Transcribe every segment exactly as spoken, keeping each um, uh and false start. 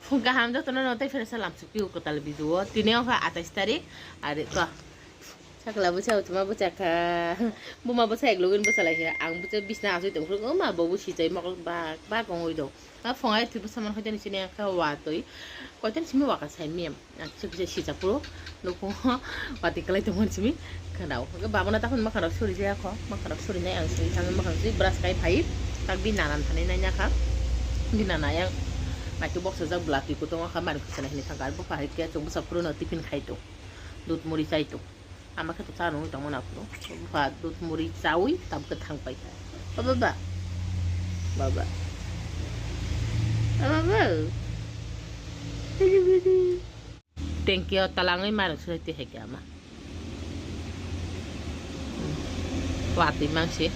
Kaham jotono no tei pheno salam sukpio kwtal video o. Tini wngkha atais tarik. Are ko. Sakla bwsa utma bwsa kha. Buma bwsa ek login bwsa lai kha. Ang bwsa bisna asui tong phuru ma bo bwsi chai mokol bak bak ongoi do. Ma phongai thwi bwsa man hoite ni sini ang kha watwi. Koite ni simi waka sai mem. Ang kisa kisa sijak phuru nukhung watwi kwlai tongmani simi khwnao. Hwnkhe babana takhun mwkhangrok suri jaya kho, mwkhangrok suri nai ang suri thangwi mwkhang sui brush kai phai tak bini nana thani nai nakha. Bini nana yang naikhe boksajak bwla twi kutung o kha mani khwchana hinwi thangkha. Bupha hai khe chwng bwsa phuru no tiffin khai tung, dudh muri chai tung. Ama khe to cha nungwi tongmani aphuru. Bupha dudh muri chaui tabukhe thang paikha. O baba. Baba. O baba. Thank you, talangwi mano suri twi hai khe ama. Watwi mangsi.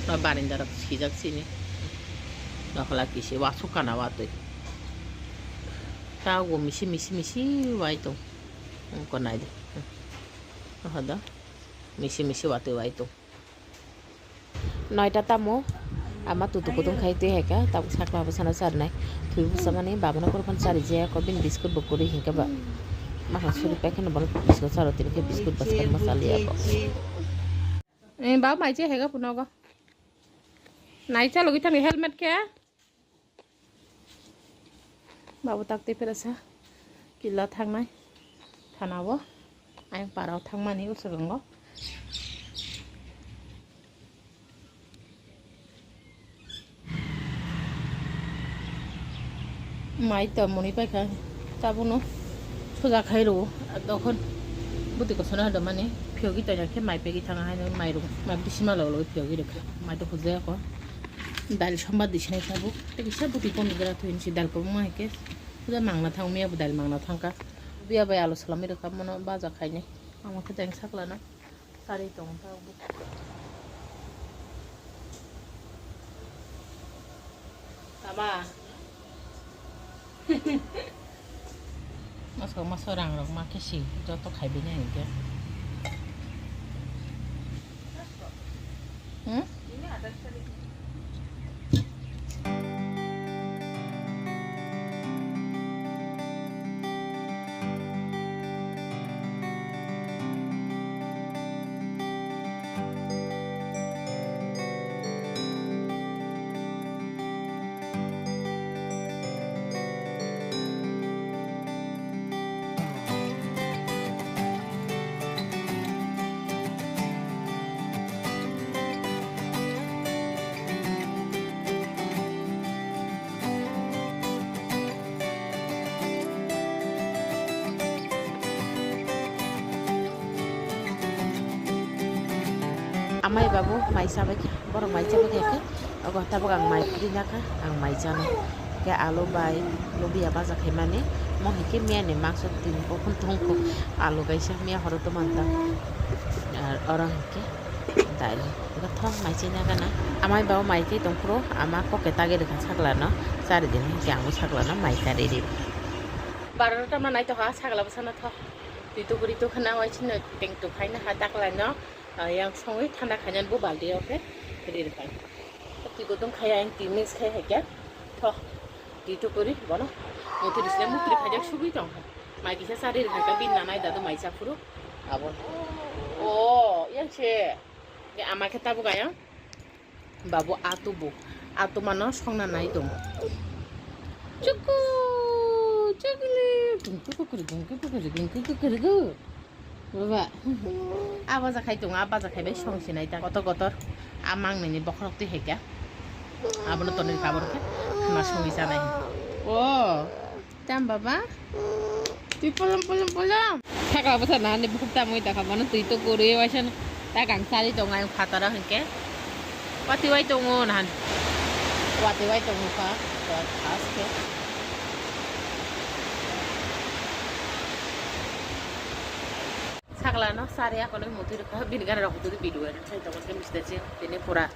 Ba barinda rok sijak sini. Nokla kisi wasuk kana watwi. Tago misi misi misi wai tong. Ko nai de. Hoda. Misi misi watwi wai tong. Noita tamo ama tutu kutung khai twi hai kha, tabuk sakla bwsano charnai. Thwi bwsa mani babano kwrwphano chari jaya kho, bini biskut bo kwrwi hinkhe ba. Maha suri paikhe no bono biskut charo tini khe biskut bwskanma chaliya kho. Eh, baba mai che hai kha phunukgo. Nai chalogwi thangni helmet khe. Babu tak tei perasa kila thangnai thanao ayang parao thangmani uswkango. Mai to muni paikha tabukno soja khai rwo dokhon buti kosona hodo mani phiyogi toya khe mai pegwi thanga haino mai rwng mai bisima loglogo phiyogi rwkha mai to hujaya kho. Dal sombar di sinai tabuk. Tei kisa buti komi gra thui si dal kwbangma hai khe. Puja mangna thang miya bo dal mangna thangka. Biya bai alu salami rwkha mono baja khainai. Amo khe teng sakla na. Sari tong ta bu. Tama. Masko maso rang rok ma khe si joto khai bini hinkhe. Hmm? Amai babu mai chabai kha, borok mai chabai kha khe, obo tabuk ang mai phurinakha, ang mai chanai. Khe alu bai lubiya baja khaimani, mo hinkhe miyani mangso tin bokhon tongkho, alu kaisa miya horo tomanta. Ar oro hinkhe dail, ego thok mai china gana. Amai babu mai twi tongphuru, ama koke tagwi rwkha saklano, chari din hinkhe angbo saklano mai chari ri. Barota ma naitokha, sakla bwsano thok. Twi tukuri tukhana waisino teng tukhai naha taklaino, ah, yang songwi thanda khainani bo balti o khe ri rwkha. Twi kutung khai ang twi mix khai hai khe tho twi tukuri bono muthri sile muthri khaijak sugwi tong kha. Mai kisa chari rwkha khe bini nanai dadu mai cha phuru abo. O yang se. Ama khe tabuk ayang. Babu atubu. Atumano songna nai tongo. Chuku, chukli, gungku kukuri, gungku kukuri, gungku kukuri gu. Baba, a baja khai tongo, a baja khai bai song sinai ta. Kotor kotor, a mang nini bokhorok twi hai kha. Abono tonwi kabor khe, khna songwi chanai. O. Tam baba? Twi polom polom polom. Sakla bwsa nahani bukhuk tamwi takha mano twi to kwrwi waisa tak ang chari tongo ayang phataro hinkhe. Watwi wai tongo nahan. Watwi wai tongo kha. Aske. Sakla no chari akonwi mutwi rwkha bini gana rok hutudi video edit khai tongo khe mistake tini pura.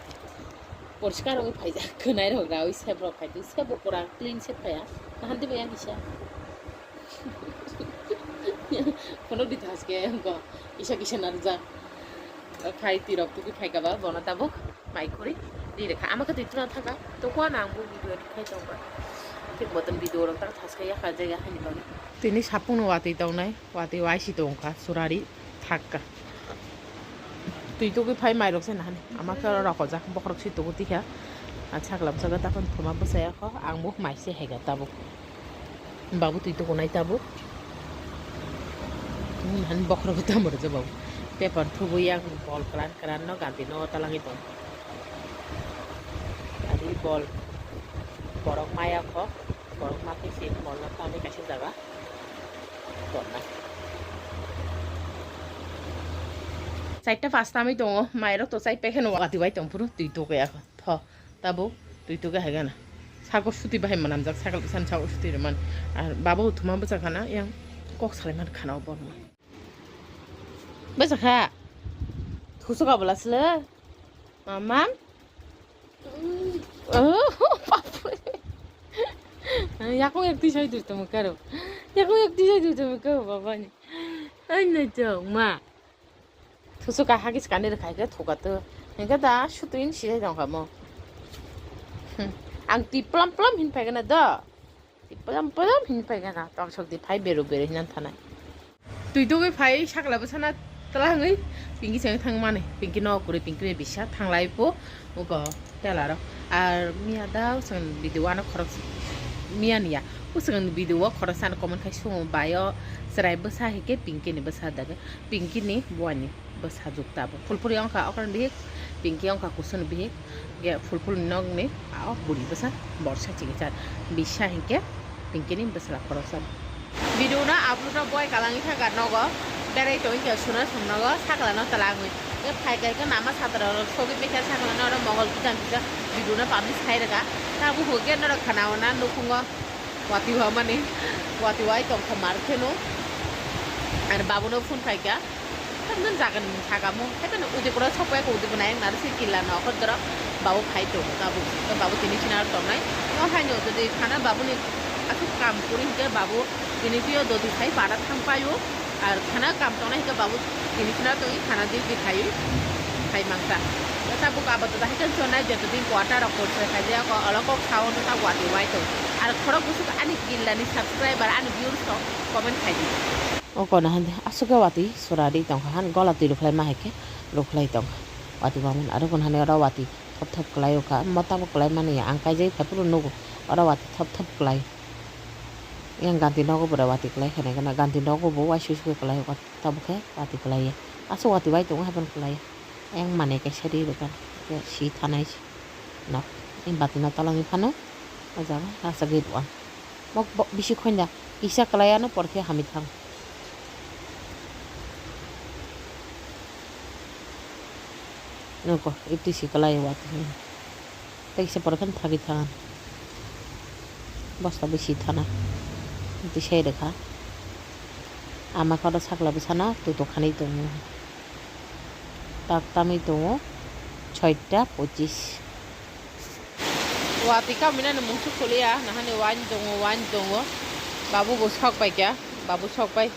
Poriskar wngwi phaijak, khwnai rok rawi sep rok khai di, sep bo pura clean sep phaiya. Nahan dibai yang kisa. Phunuk di thaske wngkha, kisa kisa narwkjak. Khai twi rok tugwi phaikha ba, bono tabuk mai khuri di rwkha. Ama khe twi tuna thangkha, tokwa na ang bo video edit khai tongkha. Thik moton video rok tang thaska yakha jaya hani bagwi. Tini sapung no watwi tongnai, watwi waisi tongkha, surari thakka. Twi tugwi phai mairok se nahani, ama khe oro rokojak, bokhorok si tugu tikha. A chakla bwsaka takhon thuma bwsaya kho, ang bo mai se hega tabuk. Babu twi tukunai tabuk. Nahani bokhorok tamo rwjak babu. Paper thubui yang bol kran kran no ganti no talangwi tong. Ari bol borok maya kho, borok ma khe se bol no thani kaisa jaga. Tonna. Chaita pasta mi tongo, mairok to chai pekhe no wati bai tong phuru twi tuku ya kho. Tho, tabuk twi tuku hai gana. Sako suti bahai manamjak, sakal san sako suti rwman. Ar babu thuma bwsa khana yang kok salai man khana obo. Bwsa kha. Thusu ka bwla sle. Mamam. Oh, papri. Yakung ek tisai dui tamo karo. Yakung ek tisai dui tamo karo baba ni. Ai na chong ma. Thusu ka hagis kani rwkhai khe thuka to. Hingke da sutuin sijai tongkha mo. Hmm. Ang ti plam plam hin phai gana do. Ti plam plam hin phai gana. Tong sok di phai beru beru hinan thanai. Twi tugwi phai sakla bwsana twlangwi Pinky chwng thang mani. Pinky no kwrwi, Pinky bai bisa thanglai po uko tela ro. Ar miya da usang video ano khorok miya niya. Usang video o khorok san comment khai sungo bayo chwrai bwsa hike Pinky ni bwsa daga. Pinky ni buani bwsa jukta bo. Phulphuri wngkha okran bihik, Pinky wngkha kusun bihik. Ge phulphul ni nog ni a buri bwsa borsa chini char. Bisa hingke Pinky ni bwsla khoroksa. Video no upload no boi kalang kha ga nogo. Berai tong khe suna sum nogo sakla no talangwi. Ge phai kai khe nama satra rok sogwi mekha sakla no oro mongol kicham kisa video no publish khai rega. Tabu hwnkhe norok khana ona nukhungo. Wati wamani, wati wai tong kha mar kheno. Ani babu no phone khai kha. Tamni jaga ni saka mo. Khe tani Udaipur o sok pai kha, Udaipur nai nari se killa no khot doro. Babu phai tong kha babu. To babu tini china tongnai. Mo hai no jodi khana babu ni asuk kam kuri hingke babu tini tio dodi phai para thang paio. Ar khana kam tongnai hingke babu tini khna tongwi khana di di khai khai mangkha. Tabuk abo to hai kan sonai joto din quarter rok porse khai dia ko olo kok sao no ta wati wai to. Ar khorok busuk ani killa ni subscriber ani viewers rok comment khai di. O kono hande asuk wati sura di tongkha han gola twi rukhlai ma hai khe rukhlai tongkha. Wati ba mun aro kon hande oro wati thop thop klai o kha. Mo tabuk klai mani ang kai jai phai phuru nugo oro wati thop thop klai. Yang ganti nogo bwrwi wati klai khe nai gana ganti nogo bo waisui sui klai o. Tabuk khe wati kwlaiya. Aswk wati bai tongo haphano kwlaiya. Ayang manwi kaisa ri rwkha. Khe si thanai se. Nok. Ni bati no tolongwi phano. O jaga rasa gate one. Mok bo bisi khoinda. Kisa kwlaiya no por khe hamwi thang. Noko, ipti si kwlaiya wati. Tei kisa borok khe thagwi thangan. Bosta bisi thana. Tei sai rwkha. Ama khe oro sakla bwsano tutuk khanwi tongo. Tak tamwi tongo soita pochis. Wati kamina ni mungsu kuliya, nahani wine tongo, wine tongo. Babu bo sok pai kha, babu sok pai.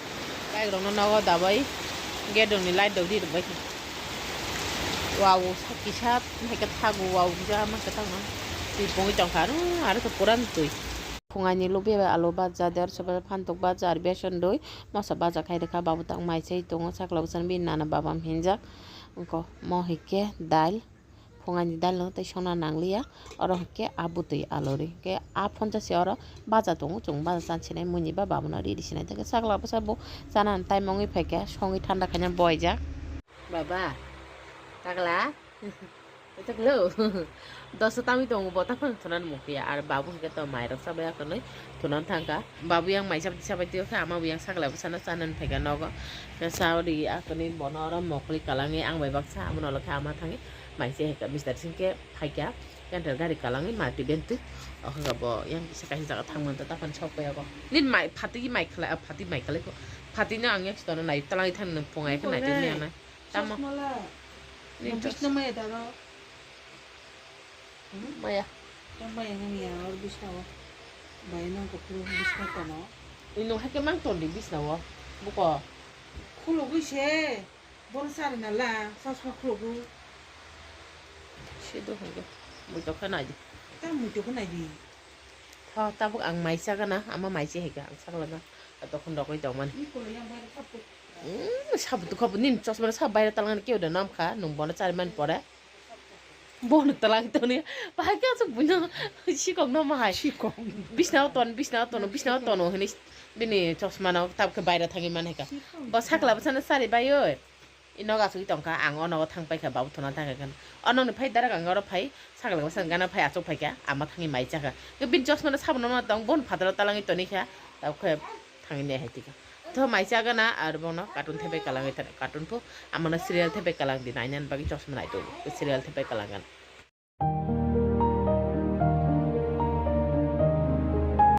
Bike rokno nogo dabai. Gate rokni light rok ri rwbai kha. Wow, sak kisa hai khe thago, wow, kisa ma khe tangma. Twi pungwi tongkha, aro, aro khe puran twi. Phungaini lubia bai alu baja, der soba phantok baja, ar beson doi, moso baja khai rwkha, babu tang mai chai tongo, sakla bwsano bini nana baba hinjak. Wngkha mo hai khe dal, phungaini dal no tei songna nangliya, oro hai khe a bwtwi alu ri. Khe a phonsa se oro baja tongo, chwng baja chan sinai, muini ba babuno ri ri sinai. Tei khe sakla bwsa bo chana time wngwi phai khe, songwi thanda khaina boijak. Baba, takla. Taklo. Dosa tamwi tongo, bo taphang thunan mukya. Ar babu hwnkhe to mairok chabai akonwi thunan thangkha. Babu yang mai chabai chabai twiyo khe, ama bo yang sakla bwsano chanani phaikha nogo. Khe chawi akonwi bono oro mokli kalangwi ang bai baksa, abono ulo khe ama thangwi mai se hwnkha, mister singkhe phaikha. Yang gari kalangwi mati bentwi. Okhwga bo yang kisa kaisa jaga thangmani to taphang sok bai ago. Nini mai phatwi mai khlai, phatwi mai khlai kho. Phatwino ang yang sitono nai twlangwi thangni nung phungai khe nai tongni ang nai. Tamo. Chosma la. Ni chos- bisna maya daro. Hmm? Maya. Tang maya nang ya or bisna o. Bai nang ko puro bisna tono. Ni nung hake mang ton di bisna o. Buko. Khulugui se. Boro sari na la. Chosma khulugu. Se do hage. Muitok khe nai di. Tang muitok khe nai di. Tho, tabuk ang mai chagana, ama mai se hika, ang sakla na, tokon rogwi tongmani. Mm, sabu tu khabu nini chosma sa baira talang keu da nam kha, nung bono chari man pore. Bono talang toni, pai khe asuk buino sikok no mahai. Sikok. Bisna ton, bisna ton, bisna ton hini bini chosma no tab khe baira thangi man hika. Bo sakla bwsano chari bai oi. I nogo asugwi tongkha, ang o nogo thang paikha, babu thona thang kha. O nokni phai darak ang oro phai, sakla bwsang gana phai, achuk phaikha, ama thangwi mai chakha. Khe bini chosma no sabono ma tong, bon phataro talangwi tonikha, tabukhe thangwi nai hai tikha. Tho mai chagana, ar bono cartoon thepai kalangwi thana, cartoon pho, amano serial thepai kalang di, nainani bagwi chosma nai tongo, serial thepai kalang gana.